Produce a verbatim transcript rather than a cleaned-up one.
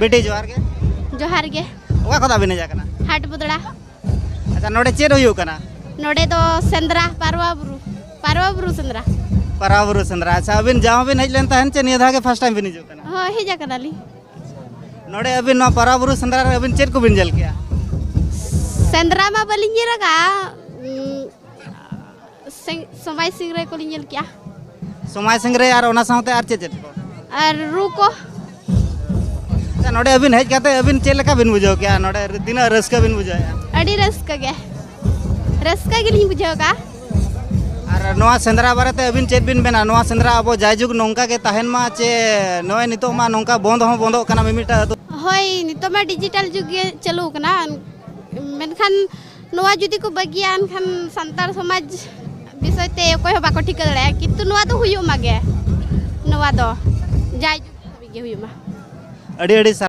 ᱵᱤᱴᱤ, ᱡᱚᱦᱟᱨ ᱜᱮ᱾ ᱡᱚᱦᱟᱨ ᱜᱮ᱾ ᱚᱠᱟ ᱠᱷᱚᱱᱟᱜ ᱵᱤᱱ ᱦᱮᱡ ᱟᱠᱟᱱᱟ? ᱦᱟᱴ ᱵᱚᱫᱲᱟ᱾ ᱟᱪᱪᱷᱟ, ᱱᱚᱰᱮ ᱪᱮᱫ ᱦᱩᱭᱩᱜ ᱠᱟᱱᱟ? ᱱᱚᱰᱮ ᱫᱚ ᱥᱮᱸᱫᱽᱨᱟ, ᱯᱟᱨᱣᱟ ᱵᱩᱨᱩ, ᱯᱟᱨᱣᱟ ᱵᱩᱨᱩ ᱥᱮᱸᱫᱽᱨᱟ᱾ ᱯᱟᱨᱣᱟ ᱵᱩᱨᱩ ᱥᱮᱸᱫᱽᱨᱟ᱾ ᱟᱪᱪᱷᱟ, ᱟᱹᱵᱤᱱ ᱡᱟᱣ ᱦᱚᱸᱵᱤᱱ ᱦᱮᱡ ᱞᱮᱱ ᱛᱟᱦᱮᱱ ᱪᱮ ᱱᱤᱭᱟᱹ ᱫᱷᱟᱣ ᱜᱮ ᱯᱷᱟᱥᱴ ᱴᱟᱭᱤᱢ ᱵᱤᱱ ᱦᱤᱡᱩᱜ ᱠᱟᱱᱟ? ᱦᱳᱭ, ᱦᱮᱡ ᱟᱠᱟᱱᱟᱞᱤᱧ᱾ ᱱᱚᱰᱮ ᱟᱹᱵᱤᱱ ᱱᱚᱣᱟ ᱯᱟᱨᱣᱟ ᱵᱩᱨᱩ ᱥᱮᱸᱫᱽᱨᱟ ᱨᱮ ᱟᱹᱵᱤᱱ ᱪᱮᱫ ᱠᱚᱵᱤᱱ ᱧᱮᱞ ᱠᱮᱜᱼᱟ? ᱥᱮᱸᱫᱽᱨᱟ ᱢᱟ ᱵᱟᱹᱞᱤᱧ ᱧᱮᱞ ᱟᱠᱟᱫᱼᱟ, ᱩᱸ, ᱥᱮᱸ-, ᱥᱚᱢᱟᱭ ᱥᱤᱝᱨᱟᱹᱭ ᱠᱚᱞᱤᱧ ᱧᱮᱞ ᱠᱮᱜᱼᱟ᱾ ᱥᱚᱢᱟᱭ ᱥᱤᱝᱨᱟᱹᱭ, ᱟᱨ ᱚᱱᱟ ᱥᱟᱶᱛᱮ ᱟᱨ ᱪᱮᱫ ᱪᱮᱫ ᱠᱚ? ᱟᱨ ᱨᱩ ᱠᱚ᱾ ᱟᱪᱪᱷᱟ, ᱱᱚᱰᱮ ᱟᱹᱵᱤᱱ ᱦᱮᱡ ᱠᱟᱛᱮ ᱟᱹᱵᱤᱱ ᱪᱮᱫ ᱞᱮᱠᱟ ᱵᱤᱱ ᱵᱩᱡᱷᱟᱹᱣ ᱠᱮᱜᱼᱟ? ᱱᱚᱰᱮ ᱛᱤᱱᱟᱹᱜ ᱨᱟᱹᱥᱠᱟᱹ ᱵᱤᱱ ᱵᱩᱡᱷᱟᱹᱣᱮᱫᱼᱟ? ᱟᱹᱰᱤ ᱨᱟᱹᱥᱠᱟᱹ ᱜᱮ, ᱨᱟᱹᱥᱠᱟᱹ ᱜᱮᱞᱤᱧ ᱵᱩᱡᱷᱟᱹᱣ ᱠᱟᱜᱼᱟ᱾ ᱟᱨ ᱱᱚᱣᱟ ᱥᱮᱸᱫᱽᱨᱟ ᱵᱟᱨᱮᱛᱮ ᱟᱹᱵᱤᱱ ᱪᱮᱫ ᱵᱤᱱ ᱢᱮᱱᱟ? ᱱᱚᱣᱟ ᱥᱮᱸᱫᱽᱨᱟ ᱟᱵᱚ ᱡᱟᱭᱡᱩᱜᱽ ᱱᱚᱝᱠᱟ ᱜᱮ ᱛᱟᱦᱮᱱ ᱢᱟ, ᱪᱮ ᱱᱚᱜᱼᱚᱭ ᱱᱤᱛᱚᱜ ᱢᱟ ᱱᱚᱝᱠᱟ ᱵᱚᱱᱫ ᱦᱚᱸ ᱵᱚᱱᱫᱚᱜ ᱠᱟᱱᱟ ᱢᱤᱢᱤᱫᱴᱟᱝ ᱟᱹᱛᱩ? ᱦᱳᱭ, ᱱᱤᱛᱚᱜ ᱢᱟ ᱰᱤᱡᱤᱴᱟᱞ ᱡᱩᱜᱽ ᱜᱮ ᱪᱟᱹᱞᱩ ᱟᱠᱟᱱᱟ, ᱢᱮᱱᱠᱷᱟᱱ ᱱᱚᱣᱟ ᱡᱩᱫᱤ ᱠᱚ ᱵᱟᱹᱜᱤᱭᱟ, ᱮᱱᱠᱷᱟᱱ ᱥᱟᱱᱛᱟᱲ ᱥᱚᱢᱟᱡᱽ ᱵᱤᱥᱚᱭ ᱛᱮ ᱚᱠᱚᱭ ᱦᱚᱸ ᱵᱟᱠᱚ ᱴᱷᱤᱠᱟᱹ ᱫᱟᱲᱮᱭᱟᱜᱼᱟ, ᱠᱤᱱᱛᱩ ᱱᱚᱣᱟ ᱫᱚ ᱦᱩᱭᱩᱜ ᱢᱟ ᱜᱮ, ᱱᱚᱣᱟ ᱫᱚ ᱡᱟᱭᱡᱩᱜᱽ ᱫᱷᱟᱹᱵᱤᱡ ᱜᱮ ᱦᱩᱭᱩᱜ ᱢᱟ᱾ ᱟᱹᱰᱤ ᱟᱹᱰᱤ